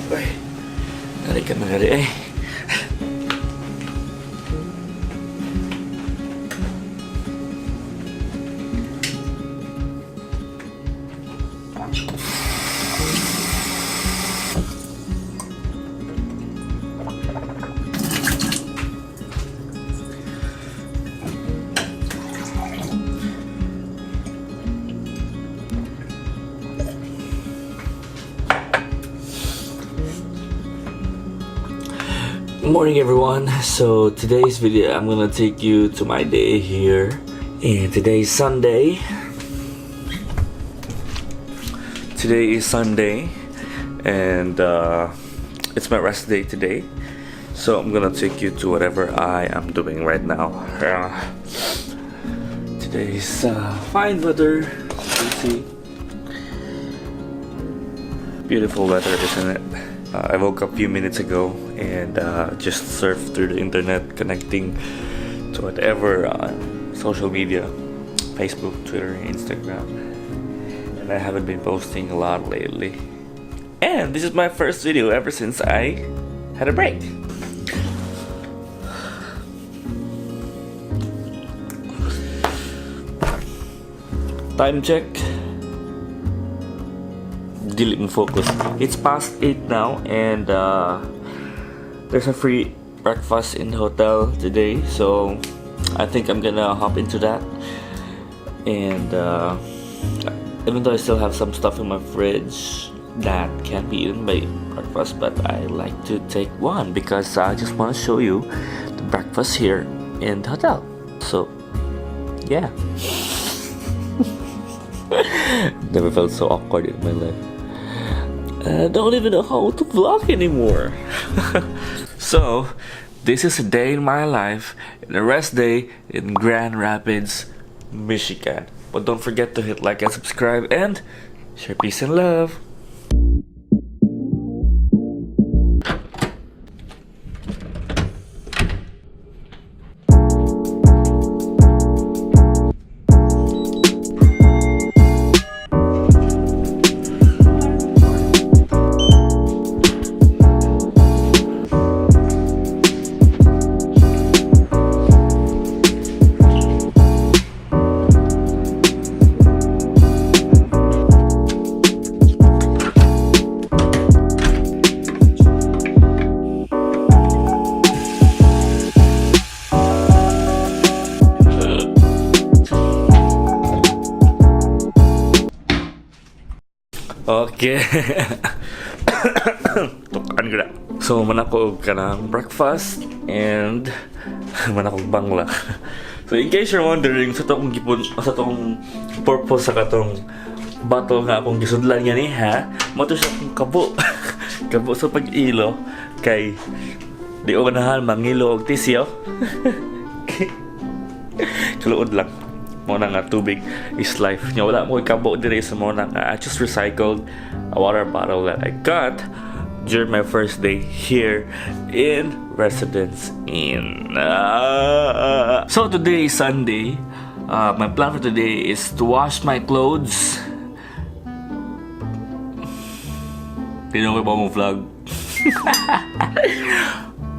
Ay, nari ka na eh. Morning, everyone. So today's video, I'm gonna take you to my day here, and today is Sunday. Today is Sunday, and it's my rest day today, so I'm gonna take you to whatever I am doing right now. Today's fine weather, as you can see. Beautiful weather, isn't it? I woke up a few minutes ago and just surfed through the internet, connecting to whatever social media, Facebook, Twitter, Instagram. And I haven't been posting a lot lately. And this is my first video ever since I had a break. Time check. Dili mo focus. It's past 8 now and there's a free breakfast in the hotel today, so I think I'm gonna hop into that. And even though I still have some stuff in my fridge that can be eaten by breakfast, but I like to take one because I just want to show you the breakfast here in the hotel. So, yeah. Never felt so awkward in my life. I don't even know how to vlog anymore. So, this is a day in my life, and a rest day in Grand Rapids, Michigan. But don't forget to hit like and subscribe and share peace and love. Okay. Tukan ko na. So, manako og kanang breakfast and manako og bangla. So, in case you're wondering, sa tong gipon, sa tong purpose sa katong bottle nga akong gisudlan nga ni ha, mo to siya akong kabo. Kabo sa pag-ilo kay di ko ganahan mangilo og tisyo. Kaluod lang. Mo na nga tubig is life. Nya wala mo kabo diri sa mo na nga I just recycled a water bottle that I got during my first day here in Residence Inn. Ah. So today is Sunday. My plan for today is to wash my clothes. Tinong ko ba mo vlog?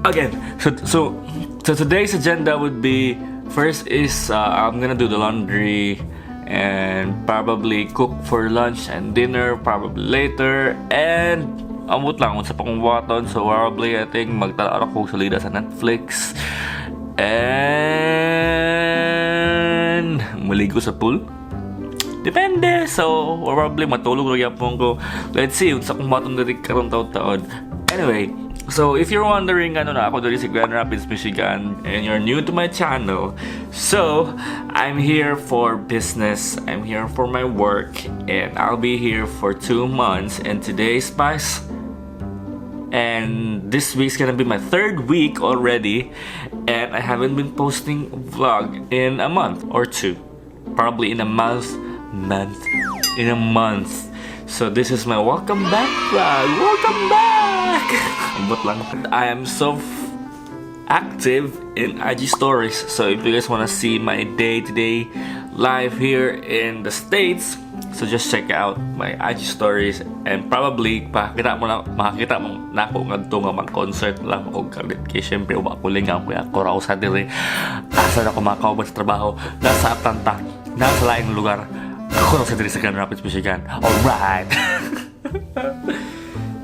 Again, so today's agenda would be, first is I'm gonna do the laundry and probably cook for lunch and dinner probably later, and amot lang sa pang buhaton. So probably I think magtala ako sa lida sa Netflix and maligo sa pool. Depende. So, or probably matulog ra gyapon ko. Let's see unsa akong buhaton diri karon taon-taon. Anyway, so if you're wondering ano na ako diri sa Grand Rapids, Michigan, and you're new to my channel, so I'm here for business. I'm here for my work and I'll be here for 2 months, and today's my and this week's gonna be my third week already, and I haven't been posting vlog in a month or two, probably in a month month in a month. So this is my welcome back vlog. Welcome back. Ambot lang. I am so active in IG stories, so if you guys want to see my day-to-day Life here in the States. So just check out my IG stories and probably pakita mo na makakita mo nako ngadto nga mag-concert lang og kalit kay syempre wa ko lingaw kaya ako ra sa diri. Asa na ko makauban sa trabaho, nasa Atlanta, nasa laing lugar. Ako ra sa diri sa Grand Rapids, Michigan. Alright.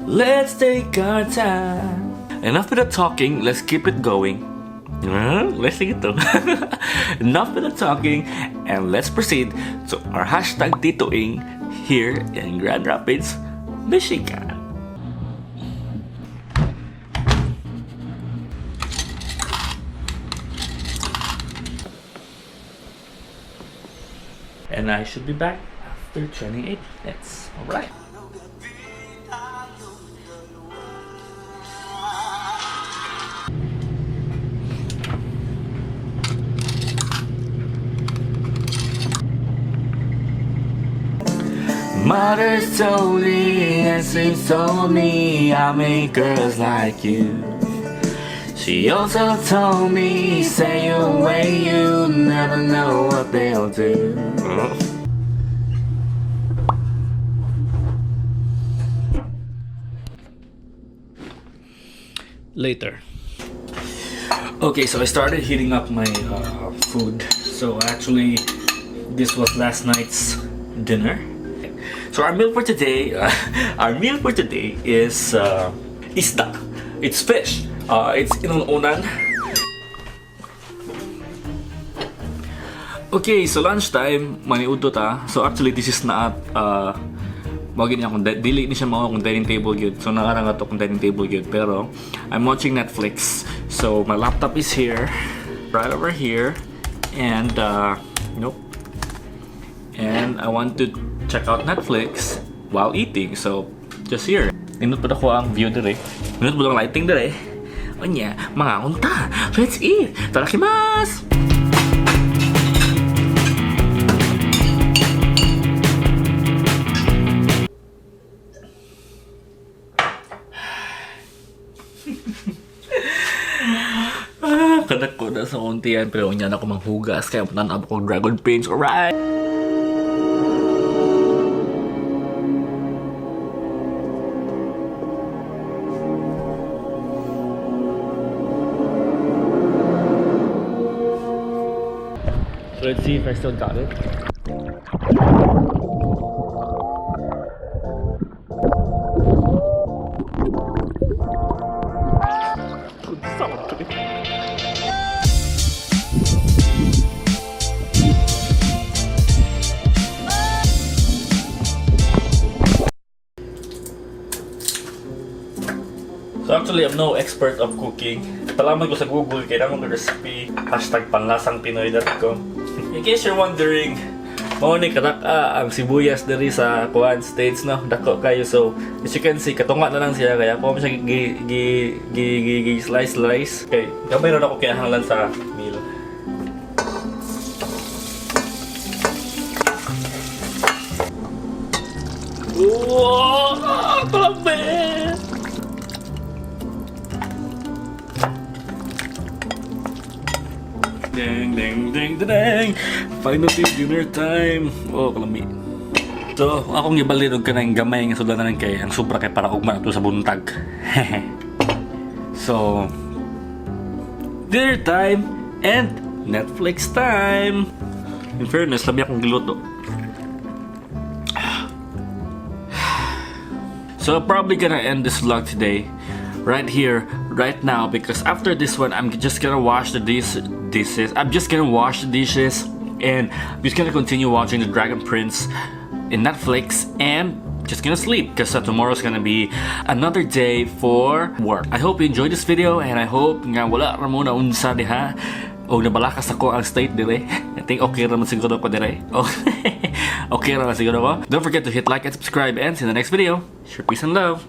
Let's take our time. Enough with the talking, let's keep it going. Huh? Let's take it to. Enough with the talking, and let's proceed to our #Titoing here in Grand Rapids, Michigan. And I should be back after 28 minutes. Alright. Mother told me and she told me I make girls like you. She also told me, say away, you never know what they'll do. Later. Okay, so I started heating up my food. So actually, this was last night's dinner. So our meal for today is isda. It's fish. It's inununan. Okay, so lunchtime, maniudto ta. So actually, this is not mao gini akong dili ni siya mao akong dining table gyud. So naa ra nga to akong dining table gyud, pero I'm watching Netflix. So my laptop is here, right over here, and nope. And I want to check out Netflix while eating. So just here. Nindot pa ako ang view dire. Nindot pa ang lighting dire. Unya, mga unta. Let's eat. Itadakimasu! Ah, kadako na sa kontian pero unya na ako manghugas kaya tan-aw ko Dragon Prince. Alright! So let's see if I still got it. So actually, I'm no expert of cooking. Talaman ko sa Google kay naa man recipe #panlasangpinoy.com. In case you're wondering, mao ni kadak-a ang sibuyas diri sa kuan States, no. Dako kayo, so as you can see, katunga na lang siya kaya ako siya gi gi gi gi, gi slice slice kay gamay ra ako kinahanglan sa meal. Wow, grabe! Ding, ding, ding, ding, ding! Finally, dinner time! Oh, kalami. So, akong gibalin og kanang gamay nga sudlanan kay ang sobra kay para ugma to sa buntag. So, dinner time and Netflix time! In fairness, lami akong giluto. So I'm probably gonna end this vlog today, right here, right now, because after this one, I'm just gonna wash the dishes. I'm just gonna wash the dishes, and I'm just gonna continue watching the Dragon Prince in Netflix, and just gonna sleep because tomorrow's gonna be another day for work. I hope you enjoyed this video, and I hope nga wala ra mo na unsa diha o nabalakas ako ang state dire. I think okay ra man siguro ko dire. Okay ra man siguro ko. Don't forget to hit like and subscribe and see you in the next video. Share peace and love.